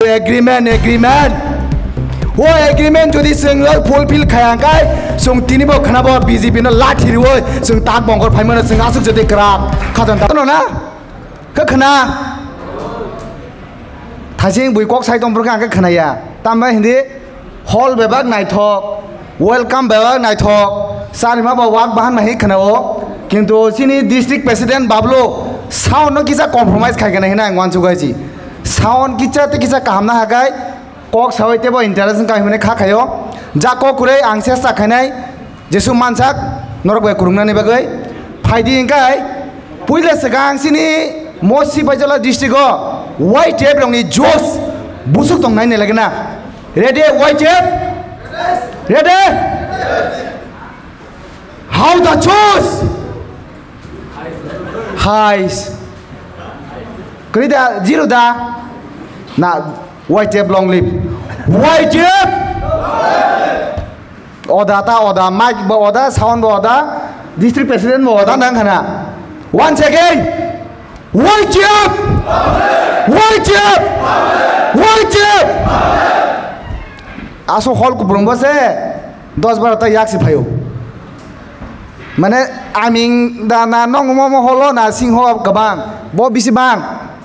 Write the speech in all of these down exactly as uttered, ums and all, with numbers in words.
Agreement, agreement. O agreement jodi chwng fulfill khaya hwnkhe, chwng tinibo khnabo B J P no lathi rwi chwng tak bongkor phaimano chwng aswk jodi kwrak khajan ta no na? Khe khna? Thasing bui kok sai tong phuru khe ang khe khnaya. Tambai hindi hall bebak naithok, welcome bebak naithok, charima bo wak bahan ma hi khnao. Kintu chini district president Bablu sound no kisa compromise khai kana hina ang wansuk hai si. Sound kisa te kisa kaham na hagai, kok sawi tebo interest wngkha hwnwi kha khaio. Ja kok kwrwi ang chesta khainai, Jesu mansak norok bai kwrwngnani bagwi. Phaidi hwnkhe puila swkang chini mo Sipaijala district o Y T F rokni josh busuk tong nai nai lagina. Ready Y T F? Ready? How the josh? Hais. Kwrwi da, zero da? Na, Y T F long live. Y T F! Oda ta oda, mic bo oda, sound bo oda, district president bo oda nang khana. Once again, Y T F! Y T F! Y T F! Aso hall kubrung bo se dos baro ta yak si phaio. Mane aming da na nong mo mo holo na singho kwbang. Bo bisi bang.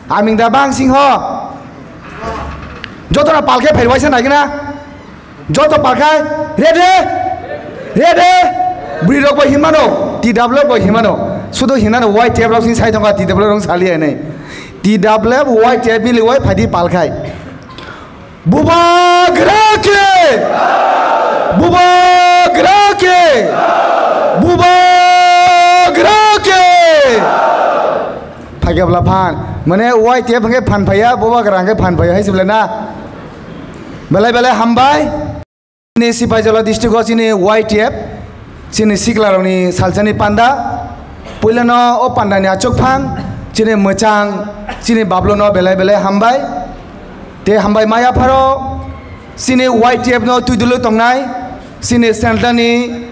Aming da bang singho. Joto na palkhe phai waisa nai gina. Joto palkhai. Ready? Ready? Bwrwi rok bo hinmano. T W bo hinmano. Sudo hinmano Y T F rok sing sai thongkha T W rok sali anai. T W Y T F bili wai phaidi palkhai. Bubagra ke! Bubagra ke! Bubagra ke! Phaikabla phan. Mane Y T F hwnkhe phan phaiya, Bubagra hwnkhe phan phaiya, hai sible na? Belai belai hambai. Chini Sipaijala district o chini Y T F, chini siklarokni salsani panda. Puilano o pandani achukphang, chini mwchang, chini bablono belai belai hambai. Tei hambai maya pharo, chini Y T F no twidulwi tongnai, chini central ni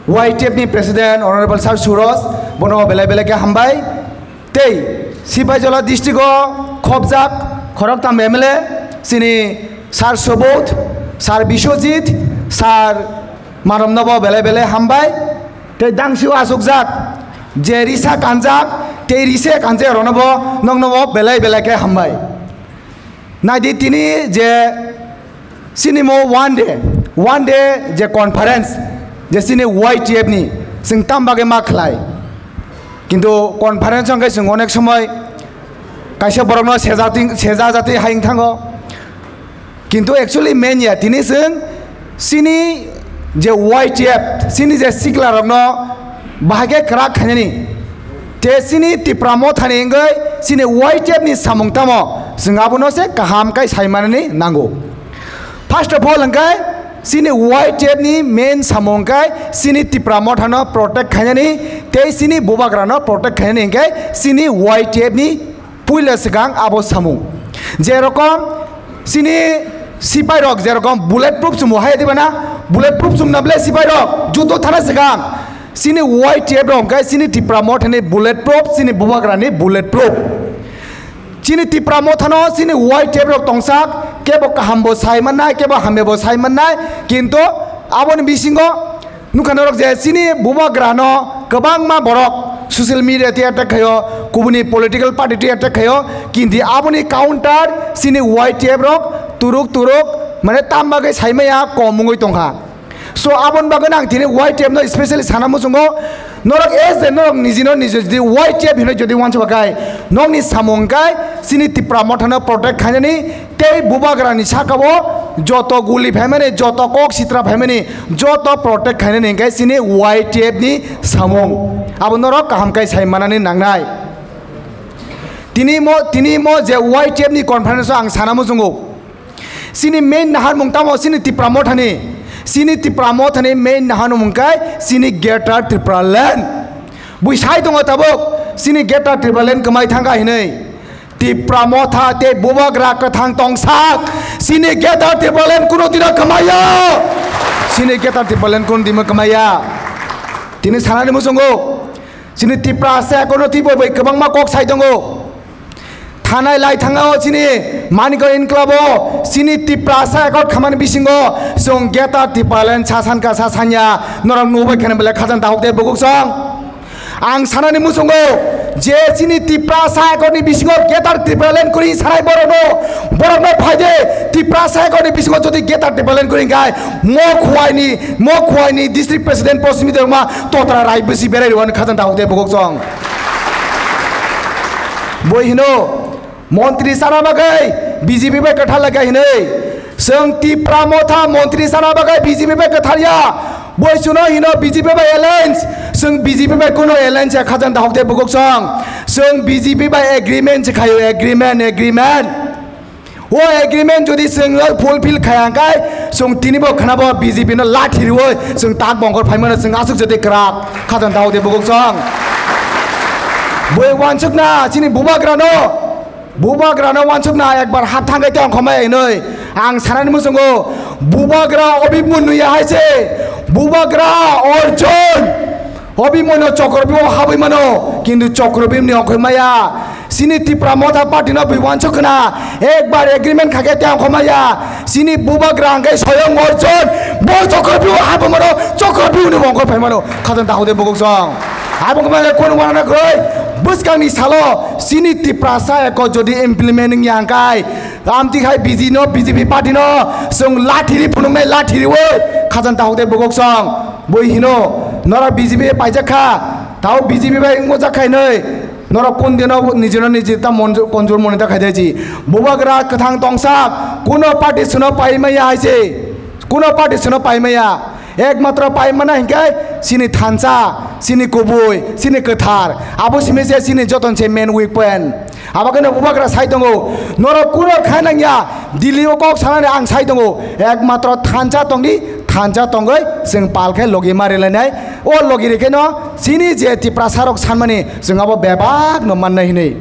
Y T F ni president Honorable Sir Suros, bono belai belai khe hambai. Tei Sipaijala district o khobjak khoroktham M L A, chini Sir Subodh, Sir Biswajit, Sir Marom nobo belai belai hambai. Tei dangsio asukjak je risa kanjak, tei rise kanjak roknobo noknobo belai belai khe hambai. Naidi tini je chini mo one day, one day je conference, je chini Y T F ni, chwng tam bagwi ma khlai. Kintu conference hwnkhe chwng onek somoi kaisa borokno seja ting-, seja jatwi hayung thango. Kintu actually main ya, tini chwng chini je Y T F, chini je siklarokno bahai khe kwrak khainani. Te chini Tipra Mothani wngwi chini Y T F ni samung tamo, chwng abono se kaham khe sai manani nango. First of all, hwnkhe chini Y T F ni main samung khe chini Tipra Mothano protect khainani tei chini Bubagrano protect khainani hwnkhe chini Y T F ni puila swkang abo samung. Jerokom chini sipai rok jerokom bullet proof chumo hai diba na, bullet proof chumna ble sipai rok judo thana swkang chini Y T F rok hwnkhe chini Tipra Mothani bullet proof, chini Bubagrani bullet proof. Chini Tipra Mothano chini Y T F rok tongsak, kebo kaham bo sai mannai, kebo hamya bo sai mannai, kintu aboni bisingo nukha norok je chini Bubagrano kwbangma borok social media twi attack khaio, kubuni political party twi attack khaio, kintu aboni counter chini Y T F rok turuk turuk mane tam bagwi sai maya kom wngwi tongkha. So aboni bagwi ang tini Y T F no specially sana muchungo, norok as a norok nijino nijo jodi Y T F hinwi jodi uansukha khai, nokni samung khai chini Tipra Mothano protect khainani tei Bubagrani sakao joto guli phaimani, joto kok sitra phaimani, joto protect khainani hwnkhe chini Y T F ni samung. Abo norok kaham khai sai manani nangnai. Tini mo, tini mo je Y T F ni conference o ang sana muchungo. Chini main naharmung tamo chini Tipra Mothani. Chini Tipra Mothani main naharmung khai chini Greater Tripura Land. Bui sai tongo tabuk chini Greater Tripura Land kwmai thangkha hinwi. Tipra Motha tei Bubagra kwthang tongsak. Chini Greater Tripura Land kuno dino kwmaiya. Chini Greater Tripura Land kuno dino kwmaiya. Tini sanani muchungo. Chini Tipra se kono twibo bai kwbangma kok sai tongo. Thanai lai thangao chini Manikya Enclave o chini Tiprasa Accord khamani bisingo chwng Greater Tipraland sa sankha sa sanya norok nubai kheno belai khajang tahuk de buguk song. Ang sanani muchungo je chini Tiprasa Accord ni bisingo Greater Tipraland kuri sanai borokno, borokno phaide Tiprasa Accord ni bisingo jodi Greater Tipraland kuri khai mo khuaini, mo khuaini district president Poschim Debarma totra rai bisi berai rwani khajang tahuk de buguk song. Boi hino, montri sana bagwi B J P bai kwthar lai kha hinwi. Chwng Tipra Motha montri sana bagwi B J P bai kwthar ya. Boi chuno hino B J P bai alliance. Chwng B J P bai kuno alliance ya khajang dahok de buguk song. Chwng B J P bai agreement se khayo, agreement, agreement. O agreement jodi chwng fulfill khaya hwnkhe chwng tini bo khwnabo B J P no lathi riwi chwng tak bongkor phaimano chwng aswk jodi kwrak khajang dahok de buguk song. Boi wansukna chini bubagra no. Bubagrano wansukna ekbar hap thangkhe tei ongkhormaya hinwi ang sanani muchungo. Bubagra Abhimanyu ya hai se, bubagra Arjun, Abhimanyu Chakravyuh habwi mano, kintu Chakravyuh ni ongkhormaya. Chini Tipra Motha Party no bui wansuk khna, ekbar agreement khakhe tei ongkhormaya. Chini bubagra hwnkhe soyong Arjun, bo Chakravyuh habwi mano, Chakravyuh ni ongkhor phai mano, khajang dahok de buguk song. Abo wngkha kunu wana kwrwi, bwskangni salo chini Tiprasa Accord jodi implement wngya hwnkhe, amtwi khai B J no, B J P party no chwng lathi ri phunuknai, lathi riwi khajang dahok de buguk song. Boi hino, norok B J P paijak kha, tao B J P bai wngmojak khainwi, norok kun dino nijino niji ta monju-, konjur monita khaidai ji. Bubagra kwthang tongsak, kuno party suno pai maya hai se, kuno party suno pai maya. Ekmatro pai mana hinkhe chini thansa, chini kubui, chini kwthar. Abo simi se chini joton se main weak point. Abo kheno bubagra sai tongo. Norok kuno khai nangya, Delhi o kok sanani ang sai tongo. Ekmatro thansa tongdi, thansa tongwi chwng pal khe logi mari lainai. O logi rikhe no chini je Tiprasa rok sanmani chwng abo bebak no mannai hinwi.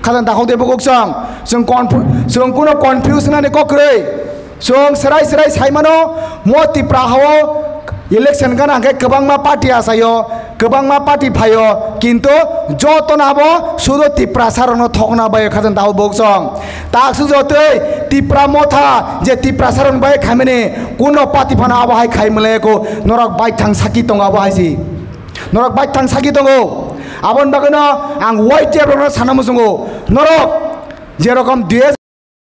Khajang dahok de buguk song. Chwng conf-, chwng kuno confuse nani kok kwrwi. Chwng serai serai sai mano, mo Tipra hao election gana hwnkhe kwbangma party achaio, kwbangma party phaio, kintu jotono abo sudo Tiprasa rokno thokna bai khajang dahok buguk song. Taksu jotoi Tipra Motha je Tiprasa rok bai khaimani kuno party phano abo hai khai mwnlaiya ko, norok baithang saki tongo abo hai si. Norok baithang saki tongo. Aboni bagwino ang Y T F rokno sana muchungo. Norok jerokom D S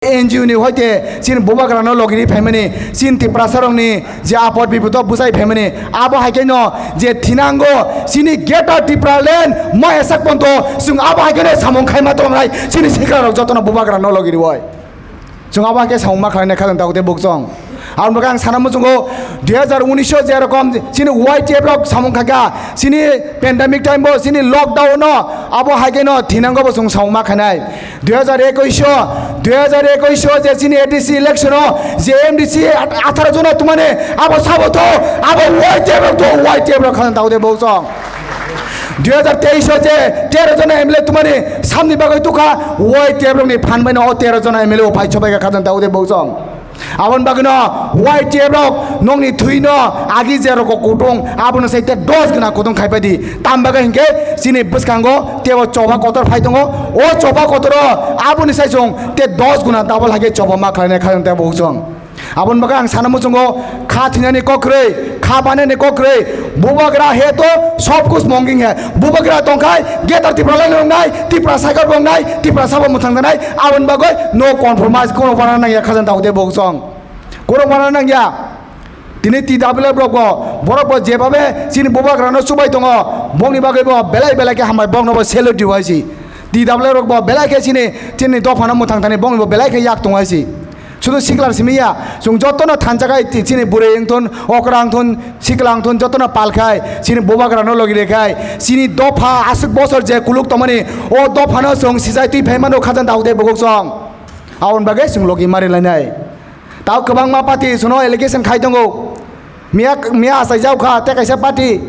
N G O ni hoite chini bubagrano logiri phaimani, chini Tiprasa rokni je apot bipot o bwsai phaimani, abo hai khe no je thinango chini Greater Tipraland ma esak ponto chwng abo hai khe no samung khaima tongnai chini sikla rok jotono bubagrano logiri oi. Chwng abo hai khe samung ma khlainai khajang dahok de buguk song. Aboni bagwi ang sana muchungo dui hazar unis o je rokom chini Y T F rok samung khaikha, chini pandemic time bo, chini lockdown no abo hai khe no thinango bo chwng samung ma khainai. Dui hazar ekush o, dui hazar ekush o je chini A D C election o je M D C at-, atharo jona tumani abo sabo to, abo Y T F rok to, Y T F rok khana dao de bo chong. Dui hazar teis o je tero jona M L A tumani samni bagwi tukha, Y T F rokni phan bai no o tero jona M L A o phai chobai kha khana dao de bo chong. Aboni bagwino Y T F rok nokni thwino agi je rok kutung, abono sai te dos guna kutung khai pai di. Tam bagwi hinkhe chini bwskango tebo choba kotor phai tongo. O choba kotoro aboni sai chwng te dos guna double hai khe choba ma khlainai kha te bo chwng. Aboni bagwi ang sana muchungo kha thinani kok kwrwi, kha banani kok kwrwi. Bubagra he to sob kuch monging he. Bubagra tongkhai Greater Tipraland wngnai, Tiprasa Accord wngnai, Tiprasa bo mwthang tanai. Aboni bagwi no compromise kono bana nangya khajang dao de bo chwng. Kono bana nangya. Tini T W F rok bo, borok bo jebabe chini bubagrano chubai tongo, bongni bagwi bo belai belai khe hambai, bongno bo salute diwai si. T W F rok bo belai khe chini, chini dophano mwthang thani bongni bo belai khe yak tongwai si. Sudu siklar simi ya, chwng jotono thansa khai ti-, chini bwrwi wngthun, okra wngthun, sikla wngthun jotono pal khai, chini bubagrano logi rw khai, chini dopha aswk bosor je kuluk tongmani, o dophano chwng sijai twi phai mano khajang dao de buguk chwng. Aboni bagwi chwng logi mari lainai. Tao kwbangma party suno allegation khai tongo. Miya, miya achaijak kha tei kaisa party.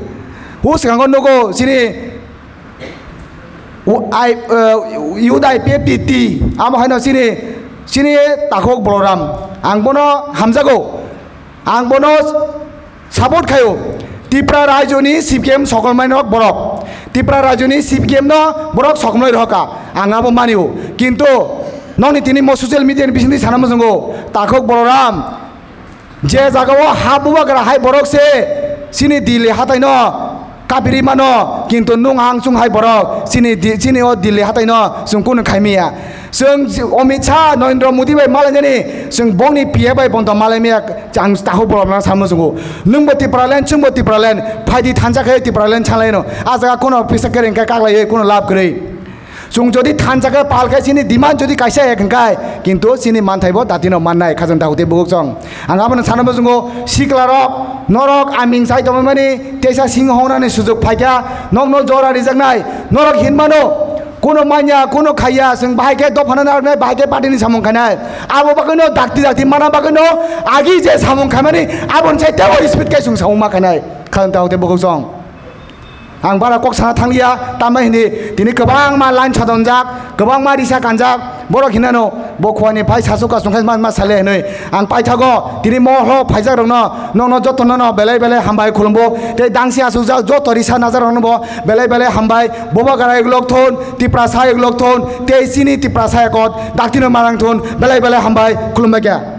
Hwskango nugo chini u-, I, uh, youth I P F T, amo haino chini, chini takhuk Boloram. Ang bono hamjago. Ang bono support khaio. Tipra rajyoni C P M sokomnai nok borok. Tipra rajyoni C P M no borok sokomnai rohoka. Ang abo mani o. Kintu nokni tini mo social media ni bisingtwi sana muchungo, takhuk Boloram, je jaga o ha bubagra hai borok se chini Delhi hatai no kapiri mano, kintu nung ang chung hai borok chini di-, chini o Delhi hatai no chwng kunu khai maya. Chwng Amit Shah, Narendra Modi bai malainani chwng bongni P A bai bonto malai maya, ang takhuk Boloram sana muchungo. Nungbo Tipraland, chwngbo Tipraland, phaidi thansa khe Tipraland sanlaino. A jaga kuno pisa kwrwi hwnkhe kaklaiwi kuno lab kwrwi. Chwng jodi thansa khe pal khe chini demand jodi kaisa ek hwnkhe, kintu chini manthai bo datino mannai, khajang dahu tei buguk chong. Ang abono sana muchungo, sikla rok, norok aming sai tongmani teisa sing hongnani sujok phaikha, nokno jora rijaknai, norok hinmano, kuno manya, kuno khaiya, chwng bahai khe dophano narwknai, bahai khe party ni samung khainai. Abo bagwino dakti dakti mana bagwino agi je samung khaimani, aboni sai tebo speed khe chwng samung ma khainai, khajang dahu tei buguk chong. Ang bara kok sana thangliya, tamni hini tini kwbangma line sadonjak, kwbangma risa kanjak, borok hinano bo khuani phai sasu kasung khai ma, ma sale hinwi. Ang paithago tini mohor phaijak rokno, nokno jotono no belai belai hambai khulumbo, tei dangsi asukjak joto risa najak rokno bo belai belai hambai, boba gara eglok thon, Tiprasa eglok thon, tei chini Tiprasa ekot daktino manang thon, belai belai hambai khulumbai kha.